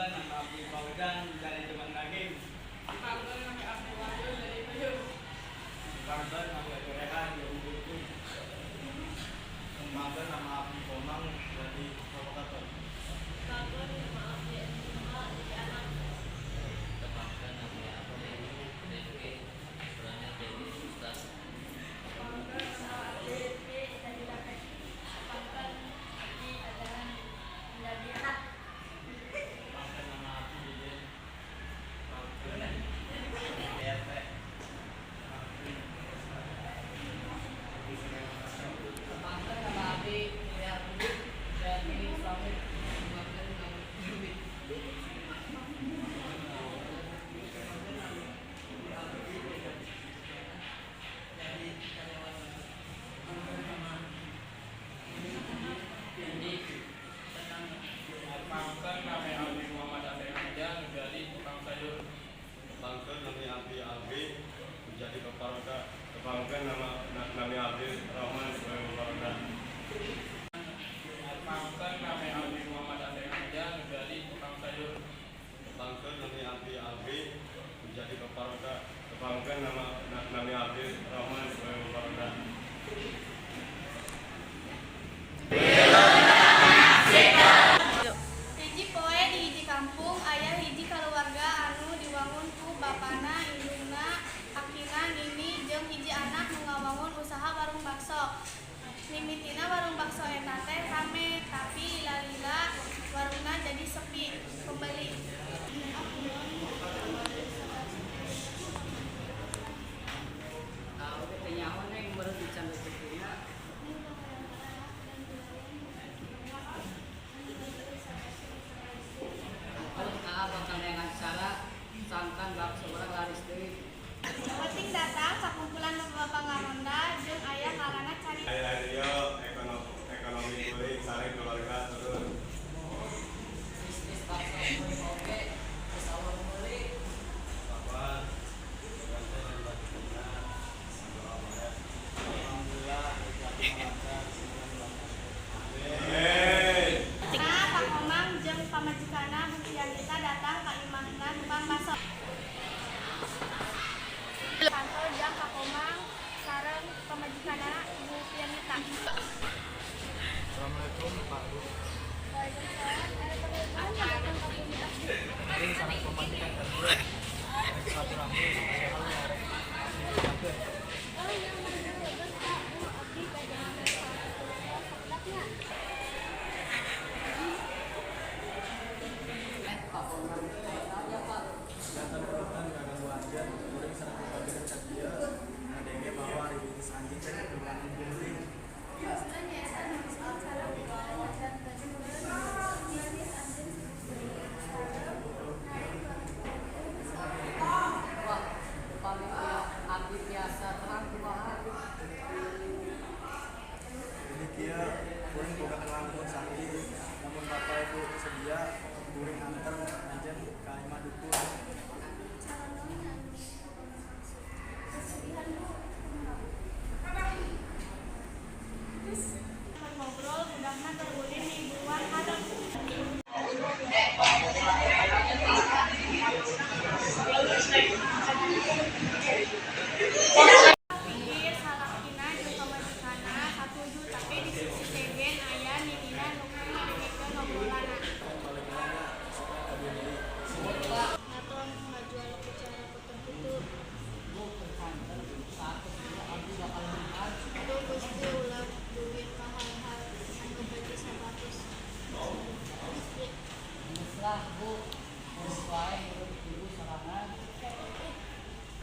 Tepangkeun nama abdi Fauzan jadi tukang daging. Tepangkeun nami abdi Wahyu jadi tuyul. Tepangkeun nami abdi Rehan jadi dukun. Tepangkeun nama abdi Komang jadi provokator. Tepangkeun nama abdi Esma jadi anak. Tepangkeun nami abdi Rengke, pernah jadi ustaz. Tepangkeun nama abdi Rifki jadi laki. Tepangkeun abdi Ajaran menjadi anak. Tepangkeun nama abdi Deden. Tepangkeun RT. Tepangkeun nama abdi Mulia Budi jadi suami. Tepangkeun nama duit. Jadi karyawan. Jadi tetangga. Tepangkeun nami abdi Muhammad Ade Hamzah menjadi tukang sayur. Tepangkeun nami abdi Alwi menjadi baparoda. Tepangkeun nami abdi Rahman sebagai baparoda. Tepangkeun nami abdi Muhammad Ade Hamzah menjadi tukang sayur. Tepangkeun nami abdi Alwi menjadi baparoda. Tepangkeun nami abdi Rahman sebagai baparoda. Hiji poe di hiji kampung aya hiji kaluarga anu diwangun ku bapana, indungna, akina, nini jeung hiji anak nu ngawangun usaha warung bakso. Mimitina warung bakso eta teh rame, tapi lila-lila warungna jadi sepi pembeli. Tahu teh nyaho, Neng, baru dican rezekina. Kalau aa bakal neangan cara sangkan bakso urang laris deui. Penting datang sakumpulan bapak ngaronda jeung aya kalana cari. Akhir-akhir ieu ekonomi kuring sareng keluarga turun. Bisnis bakso kuring oge geus awal meuli. Bapak, urang teh lagi. Alhamdulillah rezeki abdi lancar, semoga lancar. Amin. Nah, Pak Komang jeung pamajikanna, Bu Pianita, datang ka imahna tukang bakso. Kantor jang Pak Komang sareng pamajikanna, Bu Pianita. Assalamualaikum, Pak, Bu. Waalaikumsalam. Ada perlu datang ka bumi abdi? Kuring sareng pamajikan ka dieu. Rek silaturahmi saha nu rek diucapkeun. Oh iya, mangga lebet, Pak, Bu, abdi bade sakedapnya. Eh, Pak Komang, aya Pak? Janten punten ngaganggu anjeun, kuring sareng pamajikan ka dieu ngadenge bahwa ari bisnis anjeun teh kebetulan booming. Maksudnya nyaeta nu disebut sareng bisnis anjeun naik banget. Wah, upami abdi tiasa terang kumaha? Jadi kieu, kuring boga kenalan dukun sakti, lamun Bapak Ibu sedia, kuring anter anjeun ka imah dukun. Cara naon anu kesedihan, Bu? Terus ngobrol budakna keur ulin di buruan hareup. Pikir salakina jeung pamajikanna satuju, tapi di sisi sejen aya ninina nu keur ngadengekeun obrolanna. Balik nya supaya ka dieu deui. Ngaton ngajual ku cara kitu. Bu, punten, saatos dulu abdi bakal beunghar. Aduh Gusti, ulah dugi ka hal-hal anu beji sabatos. Gusti. Geus lah, Bu, urus wae hirup ibu sorangan.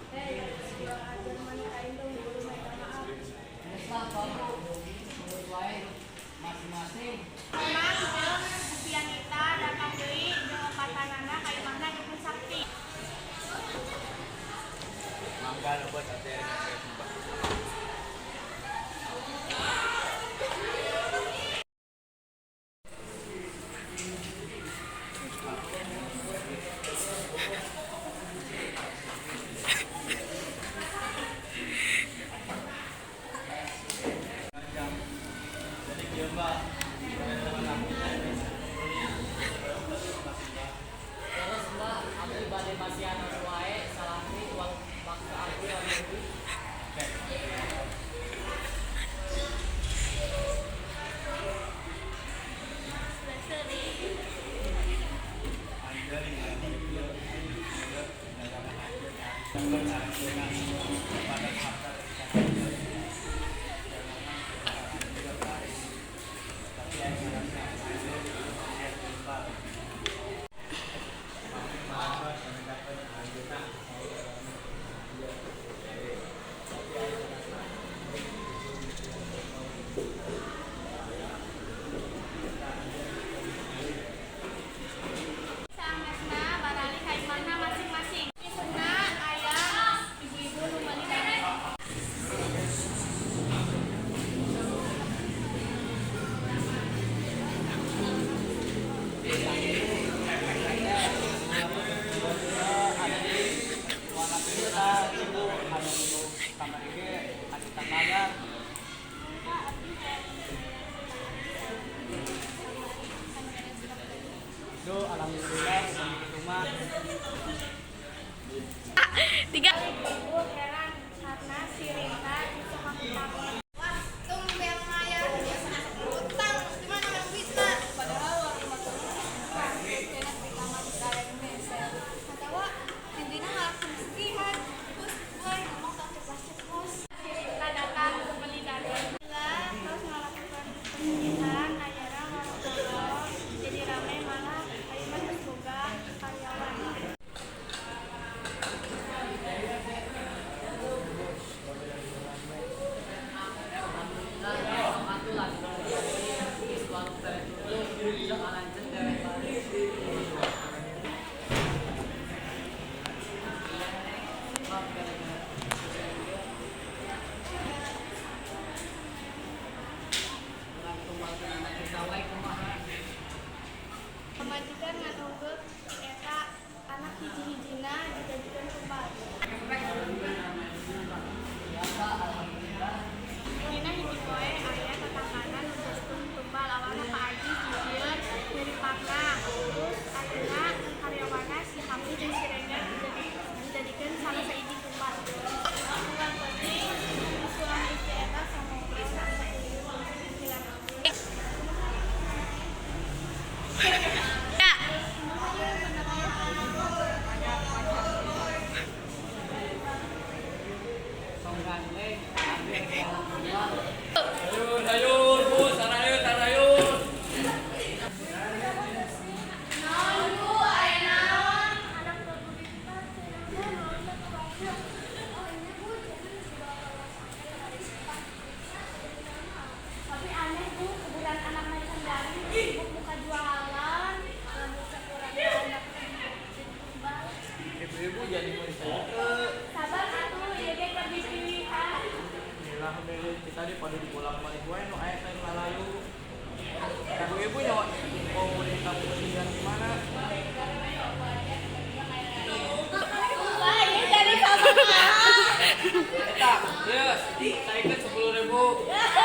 Hei, ulah ajar maneh ka indung, kudu minta maaf. Geus lah, Pak, Bu, urus wae hirup masing-masing. Komang jeung Bu Pianita datang deui jeung opatanana ka imahna dukun sakti. Mangga lebet, abdi rek nyampekeun bakso. Jadi kieu, Mbak, teman aku teh Duh, alhamdulillah upami kitu mah. Tiga. Ibu heran karena si Rita bisa hutang. Wah, tumben mayar biasa utang, gimana yang duitna? Padahal warung bakso mah enak di kamar kalian meser. Atawa intinya langsung sekihan. Terus gue ngomong tak ceplos-ceplos. Si Rita datang ke beli daging. Lah, terus melakukan pesugihan, akhirnya warung bakso jadi rame malah ayeuna geus boga karyawan. Alhamdulillah, sok atuh lah geus warung teh tutup, sok aranjeun dewek balik. Iya, Neng, maaf gara-gara kerjaan dia. Urang tumbalkeun anak kita wae kumaha. Pamajikan ngan unggul ti eta anak hiji-hijina dijadikeun tumbal. Ya, Pak, alhamdulillah. Dina hiji poe aya tatanggana nu dijadikeun tumbal awalna Pak Haji jujur nyeri parna. Terus ayeuna karyawanna si Hamdi jeung si Rengga dijadikeun salah sahiji tumbal. Unggal peuting suami istri eta sangobrol sampai pikiran. Ya. Song gandeng, abdi jalan tumbal. Sayur, sayur, Bu, sarayur, sarayur. Naon Bu, aya naon? Anak babu kita cenah naon teh bakso. Oh ini Bu, cenah geus dibawa ke rumah sakit hari sepat. Tapi aneh Bu, kuburan anak macan dari sibuk buka jualan, lamun sakurang anak jadi tumbal. Ibu-ibu jadi mau teu. Sabar atuh, ieu ge keur dipilihan. Inilah milih kita di pada dibolak-balik wae nu aya teh lalayu. Ibu-ibu nyawa mau di kampung pesisian gimana? Wah, ini dari sama. Eta, ieu, saikeun 10.000.